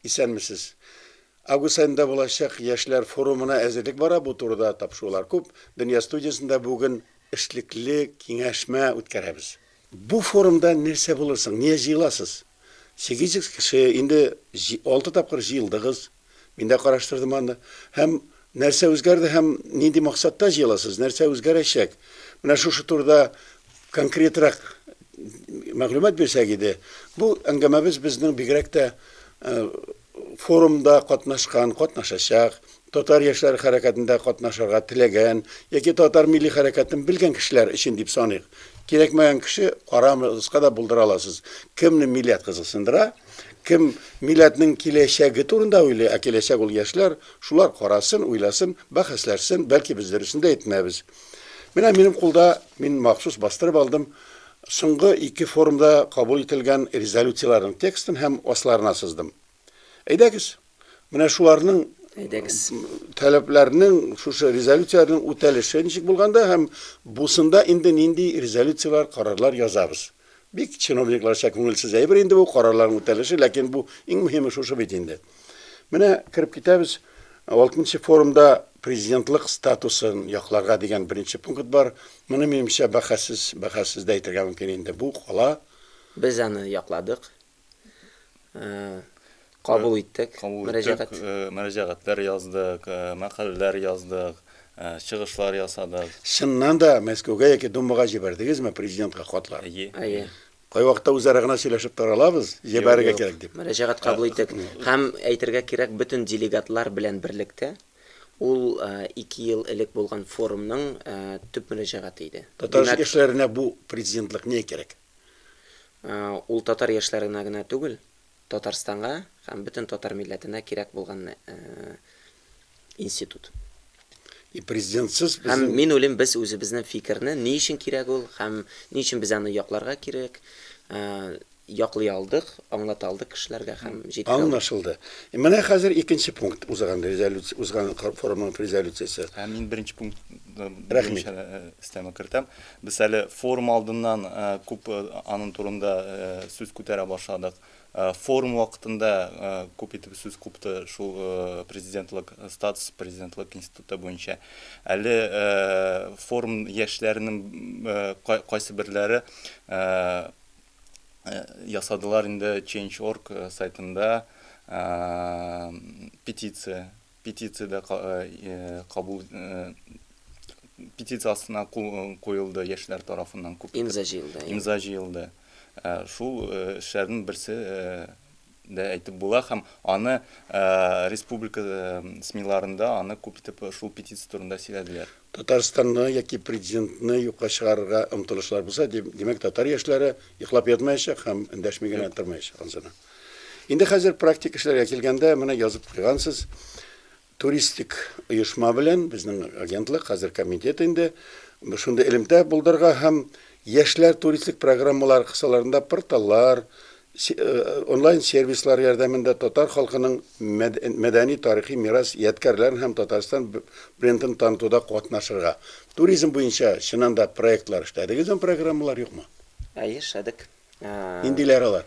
Исәнмесез. Август аенда булачак яшьләр форумына әзерлек бара, бу турыда тапшырулар күп. Дөнья студиясендә бүген эшлекле киңәшмә үткәрәбез. Бу форумда нәрсә булыр соң? Нигә җыеласыз? 800 кеше, инде 6 тапкыр җыелдыгыз. Мин дә караштырдым аны. Һәм нәрсә үзгәрде һәм нинди максатта җыеласыз? Нәрсә үзгәрәчәк? Менә шушы турыда конкретрак мәгълүмат бирсәк иде. Бу әңгәмәбез безнең бигрәк тә форумда катнашкан, катнашачак, татар яшьләре хәрәкәтендә катнашырга теләгән яки татар милли хәрәкәтен белгән кешеләр өчен дип саныйк. Кирәкмәгән кеше карамаска да булдыра аласыз. Кемне милләт кызыксындыра, кем милләтнең киләчәге турында уйлый, ә киләчәк ул яшьләр, шулар карасын, уйласын, бәхәсләшсен, бәлки без дөресен дә әйтмәбез. Менә минем кулда, мин махсус бастырып алдым, соңгы ике форумда кабул ителгән резолюцияләрнең текстын һәм асларына сыздым. Әйдәгез, менә шуларның Әйдәгез. Таләпләрнең, шушы резолюцияләрнең үтәлеше ничек булганда һәм бусында инде нинди резолюцияләр, карарлар язабыз. Бик чиновникларча күңелсез әйбер инде бу карарларның үтәлеше, ләкин бу иң мөһиме шушы бит инде. Менә кереп китәбез. Алтынчы форумда президентлык статусын якларга дигән беренче пункт бар. Моны минемчә бәхәссез, бәхәссез дә әйтергә мөмкин инде. Бу кала. Без аны якладык. Кабул иттек. Кабул иттек, мөрәҗәгатьләр яздык, мәкаләләр яздык, чыгышлар ясадык. Чыннан да Мәскәүгә яки Думага җибәрдегезме президентка хатлар? Әйе. Әйе. Кайвакытта үзара гына сөйләшеп таралабыз, җибәрергә кирәк дип. Мөрәҗәгать кабул иттек. Һәм әйтергә кирәк, бөтен делегатлар белән берлектә ул 2 ел элек булган форумның төп мөрәҗәгате иде. Татар яшьләренә бу президентлык нигә кирәк? Ул татар яшьләренә генә түгел, Татарстанга һәм бөтен татар милләтенә кирәк булган институт. И президентсыз безнең... Һәм мин уйлыйм, без үзебезнең фикерне, ни өчен кирәк ул һәм ни өчен без аны якларга кирәк, яклый алдык, аңлата алдык кешеләргә һәм җиткерә алдык. Аңлашылды. Менә хәзер икенче пункт, узган резолюция, узган форумның резолюциясе. Ә мин беренче пункт буенча өстәмә кертәм. Без әле форум алдыннан күп аның турында сүз күтәрә башладык. Форум вакытында күп итеп сүз купты шул президентлык статус, президентлык институты буенча. Әле форум яшьләренең кайсы берләре ясадылар инде Change.org сайтында петиция. Петиция дә кабул петиция астына кул куелды яшьләр тарафыннан күп. Имза җыелды. Имза җыелды. Шул эшләрнең берсе дә әйтеп була һәм аны республика СМИларында аны күп итеп шул петиция турында сөйләделәр. Татарстанны яки президентны юкка чыгарырга омтылышлар булса, димәк, татар яшьләре йоклап ятмаячак һәм эндәшми генә тормаячак анысына. Инде хәзер практик эшләргә килгәндә, менә язып куйгансыз, туристик оешма белән безнең агентлык, хәзер комитет инде, шундый элемтә булдырырга һәм яшьләр туристик программалары кысаларында порталлар, э, онлайн-сервислар ярдәмендә татар халкының мәдәни-тарихи мирас ядкәрләрен һәм Татарстан брендын танытуда катнашырга. Туризм буенча чыннан да проектлар эшләдегезме, программалар юкмы? Әйе, эшләдек. Ниндиләр алар?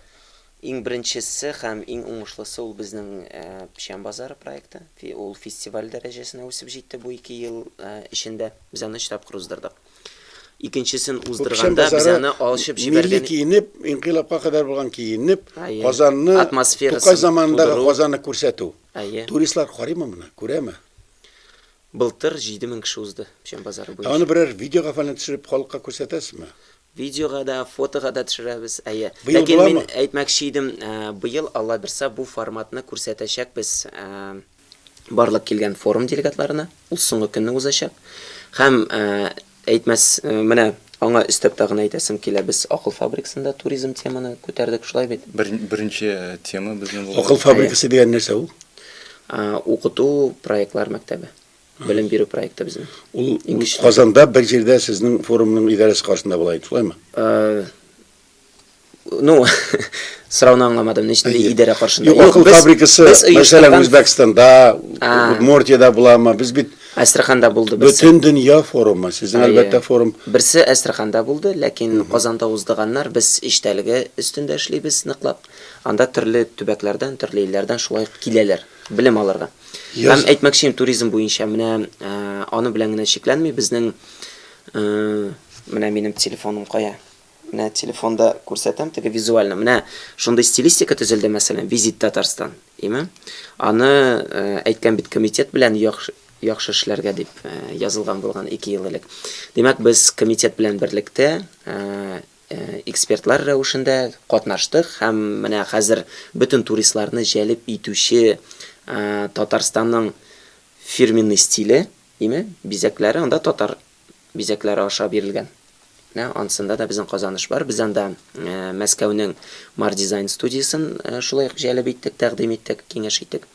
Иң беренчесе һәм иң уңышлысы ул безнең Печән базары проекты. Ул фестиваль дәрәҗәсенә үсеп җитте бу 2 ел эчендә. Без аны өч тапкыр уздырдык. Икенчесен уздырганда без аны алышып җибәргән. Милли киенеп, инкыйлабка кадәр булган киенеп, Казанны, Тукай заманындагы Казанны күрсәтү. Туристлар карыймы моны, күрәме? Былтыр 7000 кеше узды Печән базары буенча. Ә аны берәр видеога фәлән төшереп халыкка күрсәтәсезме? Видеога да, фотога да төшерәбез, әйе. Быел Ләкин мин буламы? әйтмәкче идем, быел, Алла бирса, бу форматны күрсәтәчәкбез барлык килгән форум делегатларына. Ул соңгы көнне узачак. Һәм әйтмәс, менә аңа өстәп тагын әйтәсем килә, без Акыл фабрикасында туризм теманы күтәрдек, шулай бит? Беренче тема безнең булды. Акыл фабрикасы дигән нәрсә ул? Укыту проектлар мәктәбе. Белем бирү проекты безнең. Ул Казанда бер җирдә сезнең форумның идарәсе каршында була инде, шулаймы? Ну, сорауны аңламадым, ничек инде идарә каршында? Юк, акыл фабрикасы, мәсәлән, Үзбәкстанда, Удмуртиядә буламы? Без бит Әстерханда булды берсе. Бөтен дөнья форумы, сезнең әлбәттә форум. Берсе Әстерханда булды, ләкин Казанда уздыганнар, без эчтәлеге өстендә эшлибез ныклап. Анда төрле төбәкләрдән, төрле илләрдән шулай ук киләләр белем алырга. Һәм әйтмәкче идем, туризм буенча менә аны белән генә чикләнми, безнең менә минем телефоным кая? Менә телефонда күрсәтәм, теге визуально. Менә шундый стилистика төзелде, мәсәлән, Визит Татарстан, име? Аны әйткән бит комитет белән яхшы яхшы эшләргә дип язылган булган 2 ел элек. Димәк, без комитет белән берлектә экспертлар рәвешендә катнаштык һәм менә хәзер бөтен туристларны җәлеп итүче Татарстанның фирменный стиле, име, бизәкләре анда татар бизәкләре аша бирелгән. Менә ансында да безнең казаныш бар. Без анда Мәскәүнең Мар дизайн студиясен шулай ук җәлеп иттек, тәкъдим иттек, киңәш иттек.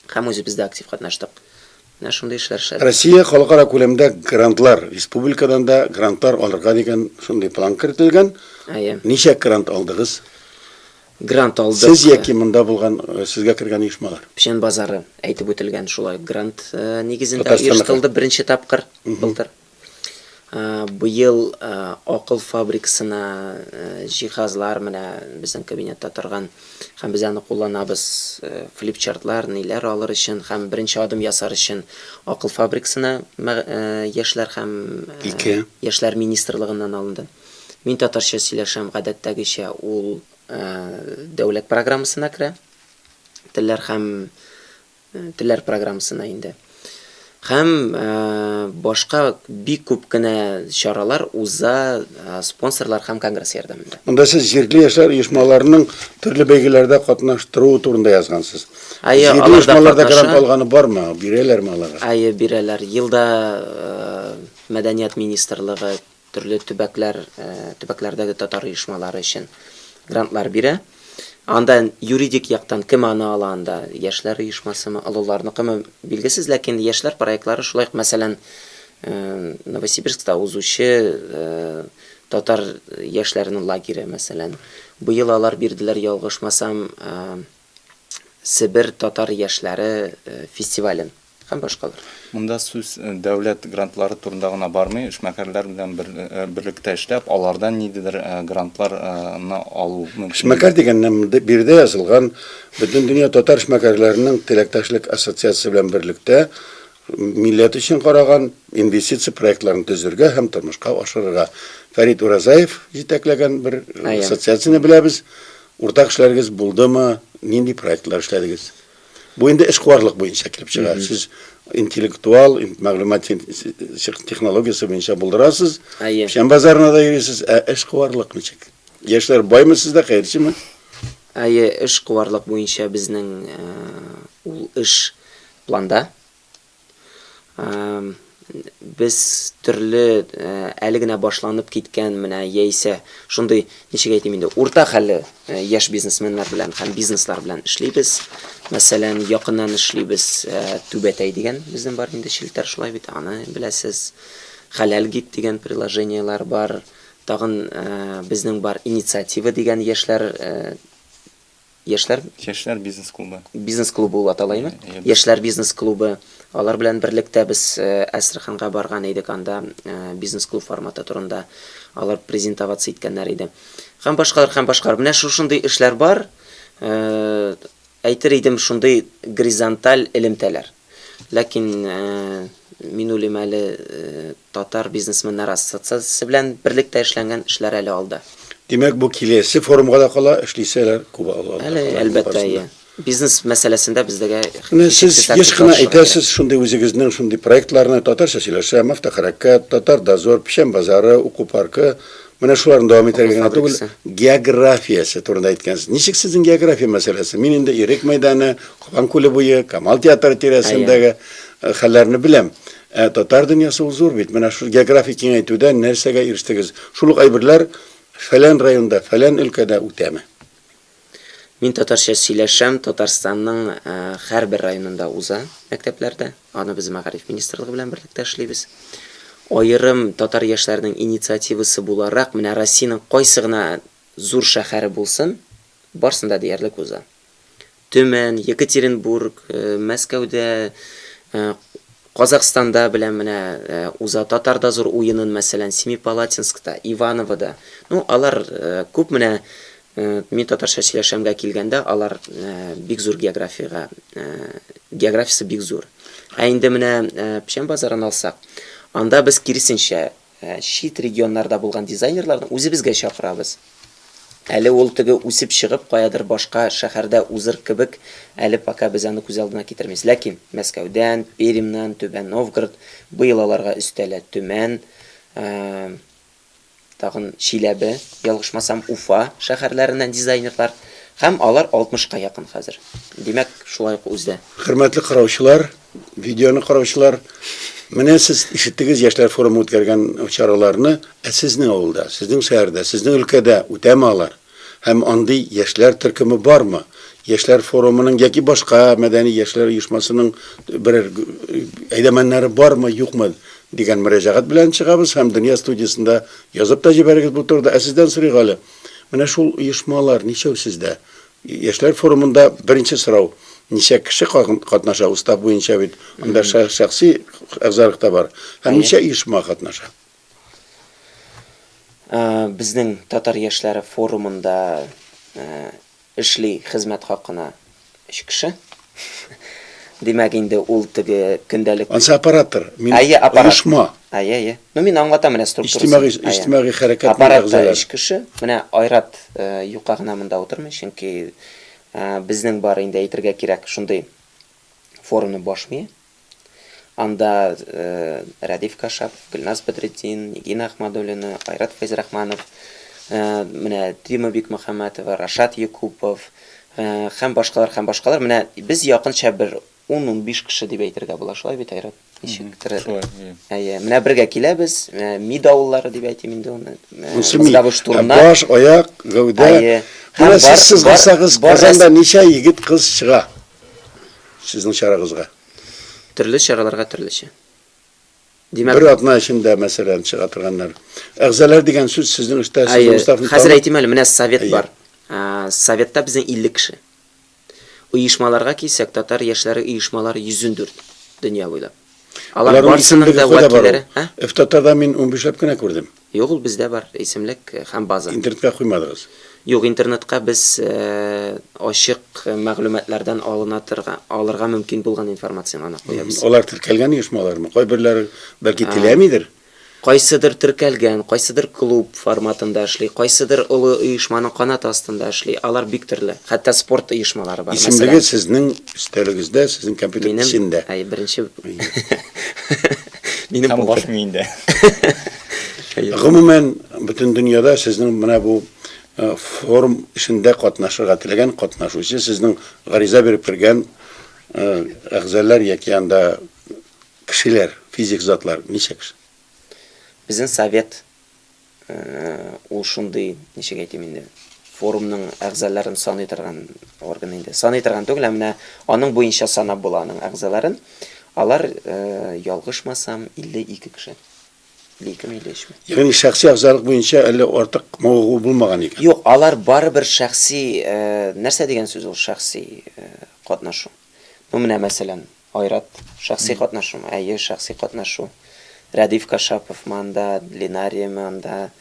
Һәм үзебез дә актив катнаштык. Менә шундый эшләр эшләдек. Россия халыкара күләмдә грантлар, республикадан да грантлар алырга дигән шундый план кертелгән. Әйе. Ничә грант алдыгыз? Грант алдык. Сез яки монда булган, сезгә кергән оешмалар? Печән базары әйтеп үтелгән шулай ук грант нигезендә оештырылды беренче тапкыр былтыр. Быел Акыл фабрикасына җиһазлар менә безнең кабинетта торган һәм без аны кулланабыз флипчартлар, ниләр алыр өчен һәм беренче адым ясар өчен Акыл фабрикасына яшьләр һәм яшьләр министрлыгыннан алынды. Мин татарча сөйләшәм, гадәттәгечә ул дәүләт программасына керә. Телләр һәм телләр программасына инде. Һәм башка бик күп кенә чаралар уза спонсорлар һәм конгресс ярдәмендә. Монда сез җирле яшьләр оешмаларының төрле бәйгеләрдә катнаштыруы турында язгансыз. Әйе, Җирле алар да оешмаларда грант катнаша. алганы бармы? Бирәләрме аларга? Әйе, бирәләр. Елда Мәдәният министрлыгы төрле төбәкләр, төбәкләрдәге татар оешмалары өчен грантлар бирә. Анда юридик яктан кем аны ала анда, яшьләр оешмасымы, олыларныкымы, билгесез, ләкин яшьләр проектлары шулай ук, мәсәлән, Новосибирскта узучы татар яшьләренең лагере, мәсәлән. Быел алар бирделәр, ялгышмасам, Себер татар яшьләре фестивален. Һәм башкалар. Монда сүз дәүләт грантлары турында гына бармый, эшмәкәрләр белән берлектә эшләп, алардан ниндидер грантларны алу мөмкин. Эшмәкәр дигәннән, монда биредә язылган Бөтендөнья татар эшмәкәрләренең теләктәшлек ассоциациясе белән берлектә милләт өчен караган инвестиция проектларын төзергә һәм тормышка ашырырга. Фәрит Уразаев җитәкләгән бер ассоциацияне беләбез. Уртак эшләрегез булдымы? Нинди проектлар эшләдегез? Бу инде эшкуарлык буенча килеп чыга. Сез интеллектуал, мәгълүмат технологиясе буенча булдырасыз. Әйе. Печән базарына да йөрисез, ә эшкуарлык ничек? Яшьләр баймы сездә, хәерчеме? Әйе, эшкуарлык буенча безнең ул эш планда. Без төрле әле генә башланып киткән менә яисә шундый, ничек әйтим инде, урта хәлле яшь бизнесменнар белән һәм бизнеслар белән эшлибез. Мәсәлән, якыннан эшлибез Түбәтәй дигән безнең бар инде челтәр шулай бит, аны беләсез. Хәләл гид дигән приложениеләр бар. Тагын безнең бар Инициатива дигән яшьләр Яшьләр Яшьләр бизнес-клубы. Бизнес-клубы ул аталаймы? Яшьләр бизнес-клубы. Алар белән берлектә без Әстерханга барган идек, анда бизнес-клуб форматы турында алар презентоваться иткәннәр иде. Һәм башкалар, һәм башкалар. Менә шушындый эшләр бар. Әйтер идем, шундый горизонталь элемтәләр. Ләкин мин уйлыйм әле Татар бизнесменнар ассоциациясе белән берлектә эшләнгән эшләр әле алда. Димәк, бу киләсе форумга да кала, эшлиселәр күп алда кала. Әле, әлбәттә, әйе. Бизнес мәсьәләсендә бездәгә Менә сез еш кына әйтәсез шундый үзегезнең шундый проектларны, татарча сөйләшәм, автохәрәкәт, Татар дозор, Печән базары, уку паркы. Менә шуларны дәвам итәргә генә түгел, географиясе турында әйткәнсез. Ничек сезнең география мәсьәләсе? Мин инде Ирек мәйданы, Кабан күле буе, Камал театры тирәсендәге хәлләрне беләм. Ә татар дөньясы ул зур бит. Менә шул география киңәйтүдә нәрсәгә ирештегез? Шул ук әйберләр фәлән районда, фәлән өлкәдә үтәме? Мин татарча сөйләшәм, Татарстанның һәрбер районында уза мәктәпләрдә. Аны без Мәгариф министрлыгы белән берлектә эшлибез. Аерым татар яшьләренең инициативасы буларак, менә Россиянең кайсы гына зур шәһәре булсын, барсында диярлек уза. Төмән, Екатеринбург, Мәскәүдә, Казахстанда белән менә уза Татар дозор уенын, мәсәлән, Семипалатинскта, Ивановода. Ну, алар күп менә. Мин татарча сөйләшәмгә килгәндә, алар бик зур географиягә, географиясе бик зур. Ә инде менә Печән базарын алсак, анда без киресенчә, чит регионнарда булган дизайнерларны үзебезгә чакырабыз. Әле ул теге үсеп чыгып, каядыр башка шәһәрдә узыр кебек, әле пока без аны күз алдына китермибез. Ләкин Мәскәүдән, Пермьнан, Түбән Новгород, быел аларга өстәлә Төмән, Тагын Чиләбе, ялгышмасам, Уфа шәһәрләреннән дизайнерлар һәм алар 60 ка якын хәзер. Димәк, шулай ук үзе. Хөрмәтле караучылар, видеоны караучылар, менә сез ишеттегез Яшьләр форумы үткәргән чараларны, ә сезнең авылда, сезнең шәһәрдә, сезнең өлкәдә үтәме алар? Һәм андый яшьләр төркеме бармы? Яшьләр форумының яки башка мәдәни яшьләр оешмасының берәр әйдәмәннәре бармы, юкмы дигән мөрәҗәгать белән чыгабыз һәм Дөнья студиясендә язып та җибәрегез бу турыда. Ә сездән сорыйк әле, менә шул оешмалар ничәү сездә? Яшьләр форумында беренче сорау, ничә кеше катнаша? Устав буенча бит анда шәхси әгъзалык та бар. Һәм ничә оешма катнаша? Безнең татар яшьләре форумында эшли хезмәт хакына өч кеше. Димәк, инде ул теге көндәлек. Ансы оператор, мин Әйе, аппарат. оешма. Әйе, әйе. Ну, мин аңлатам менә структурасын. Иҗтимагый, иҗтимагый хәрәкәтнең Аппаратта әгъзалары. өч кеше. Менә Айрат юкка гына монда утырмый, чөнки безнең бар инде әйтергә кирәк, шундый форумны баш мие. Анда Рәдиф Кашапов, Гөлназ Бәдретдин, Нигина Ахмадуллина, Айрат Фәйзрахманов, менә Трима Бикмөхәммәтова, Рашат Якупов һәм башкалар, һәм башкалар. Менә без якынча бер 10-15 кеше дип әйтергә була, шулай бит, Айрат? Ничектер. Шулай, әйе. Әйе, менә бергә киләбез, ми давыллары дип әйтим инде аны. Монысы ми. Мозговой Ә штурмнар. баш, аяк, гәүдә. Әйе. Һәм Менә бар, сез бар, сызгырсагыз, бар Казанда ничә егет-кыз чыга сезнең чарагызга? Төрле чараларга төрлечә. Димәк, Бер атна эчендә, мәсәлән, чыга торганнар. Әгъзалар дигән сүз сезнең эштә, сезнең Әйе, уставны хәзер танып. әйтим әле, менә совет Әйе. бар. Советта безнең 50 кеше. Оешмаларга килсәк, татар яшьләре оешмалары 114 дөнья буйлап. Алар Аларның барысының исемлеге да кайда бар ул? вәкилләре, ә? Эфтатарда мин унбишләп кенә күрдем. Юк, ул бездә бар, исемлек һәм база. Интернетка куймадыгыз. Юк, интернетка без ачык мәгълүматлардан алына торган, алырга мөмкин булган информацияне гына куябыз. Алар теркәлгән оешмалармы? Кайберләре бәлки теләмидер? Кайсыдыр теркәлгән, кайсыдыр клуб форматында эшли, кайсыдыр олы оешманың канаты астында эшли. Алар бик төрле. Хәтта спорт оешмалары бар, Исемлеге мәсәлән. сезнең өстәлегездә, сезнең компьютер Минем, эчендә. әй, беренче минем Һәм баш полкада. миендә. Әйе. Гомумән, бөтен дөньяда сезнең менә бу форум эшендә катнашырга теләгән катнашучы, сезнең гариза биреп кергән әгъзалар яки анда кешеләр, физик затлар ничә кеше? Безнең совет ул шундый, ничек әйтим инде, форумның әгъзаларын саный торган орган инде. Саный торган түгел, ә менә аның буенча санап була аның әгъзаларын. Алар, ялгышмасам, 52 кеше. 52 ме, 53 ме? Ягъни шәхси әгъзалык буенча әле артык мавыгу булмаган икән. Юк, алар барыбер шәхси, нәрсә дигән сүз ул шәхси катнашу? Ну, менә мәсәлән, Айрат, шәхси катнашумы? Әйе, шәхси катнашу. Рәдиф Кашаповмы анда, Ленарияме анда,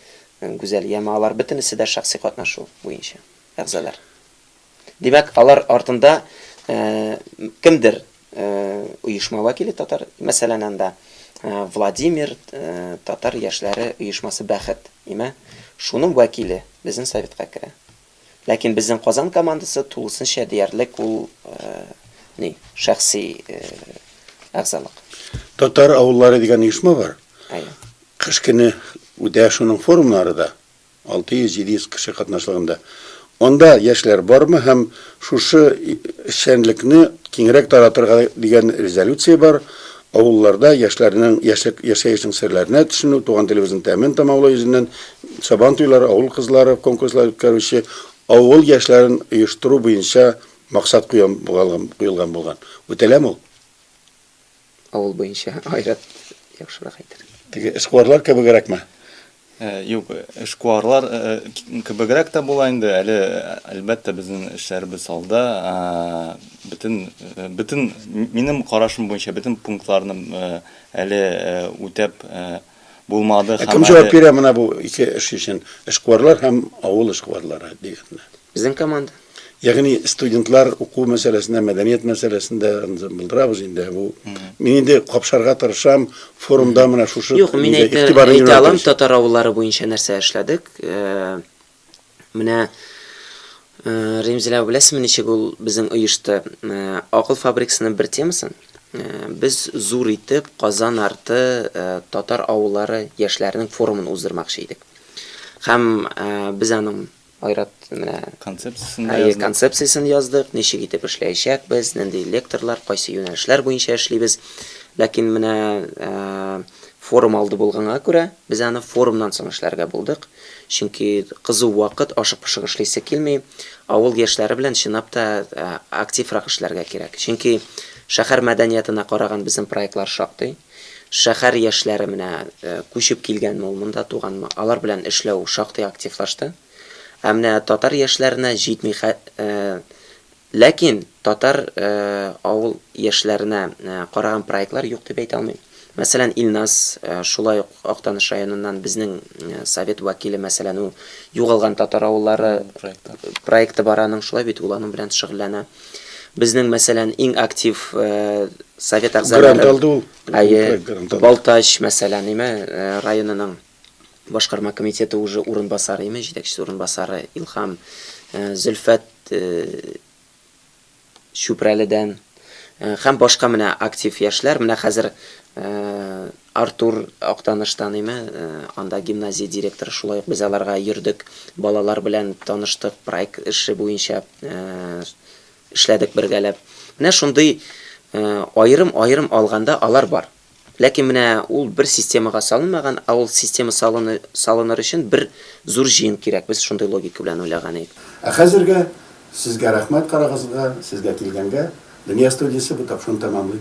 Гүзәлияме, алар бөтенесе дә шәхси катнашу буенча әгъзалар. Димәк, алар артында кемдер оешма вәкиле татар, мәсәлән, анда Владимир татар яшьләре оешмасы Бәхет, име? Шуның вәкиле безнең советка керә. Ләкин безнең Казан командасы тулысынча диярлек ул ни, шәхси әгъзалык. Татар авыллары дигән оешма бар. Әйе. Кыш көне үтә шуның форумнары да. 600-700 кеше катнашлыгында. Анда яшьләр бармы һәм шушы эшчәнлекне киңрәк таратырга дигән резолюция бар. Авылларда яшьләрнең яшьлек яшәешнең серләренә төшенү, туган телебезнең тәмен тәмамлау йөзеннән Сабан туйлары, авыл кызлары конкурслар үткәрүче авыл яшьләрен оештыру буенча максат куелган булган. Үтәләме ул? Авыл буенча Айрат яхшырак әйтер. Теге эшкуарлар кебегрәкме? Юк, эшкуарлар кебегрәк тә була инде. Әле, әлбәттә, безнең эшләребез алда. Бөтен, бөтен, минем карашым буенча, бөтен пунктларны әле үтәп. булмады Ә кем һәм җавап әле бирә менә бу ике эш өчен? Эшкуарлар һәм авыл эшкуарлары дигәндә. Безнең команда. Ягъни студентлар уку мәсьәләсендә, мәдәният мәсьәләсендә булдырабыз инде. Бу мин инде капшарга тырышам, форумда менә шушы Юк, мин нигә әйтә, игътибарны әйтә юнәлтер алам өчен. татар авыллары буенча нәрсә эшләдек. Менә Ремзилә, беләсезме, ничек ул безнең оешты? Акыл фабрикасының бер темасын без зур итеп Казан арты татар авыллары яшьләренең форумын уздырмакчы идек. Һәм без аның Айрат менә концепциясен дә әйе, яздык. концепциясен яздык, ничек итеп эшләячәкбез, нинди лекторлар, кайсы юнәлешләр буенча эшлибез. Ләкин менә форум алды булганга күрә, без аны форумнан соң эшләргә булдык. Чөнки кызу вакыт, ашык-пошык эшлисе килми. Авыл яшьләре белән чынлап та активрак эшләргә кирәк. Чөнки шәһәр мәдәниятына караган безнең проектлар шактый. Шәһәр яшьләре менә күчеп килгәнме ул, монда туганмы, алар белән эшләү шактый активлашты. Ә менә татар яшьләренә җитми Ләкин татар авыл яшьләренә караган проектлар юк дип әйтә алмыйм. Мәсәлән, Илназ, шулай ук Актаныш районыннан безнең совет вәкиле, мәсәлән, ул югалган татар авыллары проекты бар аның, шулай бит, ул аның белән шөгыльләнә. Безнең, мәсәлән, иң актив совет әгъзалары Грант алды ул. Әйе, Грант алды. Балтач, мәсәлән, име, районының башкарма комитеты уже урынбасары, име, җитәкчесе урынбасары Илһам Зөлфәт Чүпрәледән һәм башка менә актив яшьләр. Менә хәзер Артур Актаныштан име, анда гимназия директоры, шулай ук без аларга йөрдек, балалар белән таныштык, проект эше буенча эшләдек бергәләп. Менә шундый аерым-аерым алганда алар бар. Ләкин менә ул бер системага салынмаган, ә ул система салыны, салыныр өчен бер зур җыен кирәк. Без шундый логика белән уйлаган идек. Ә хәзергә сезгә рәхмәт, карагызга, сезгә килгәнгә. Дөнья студиясе бу тапшыруны тәмамлый.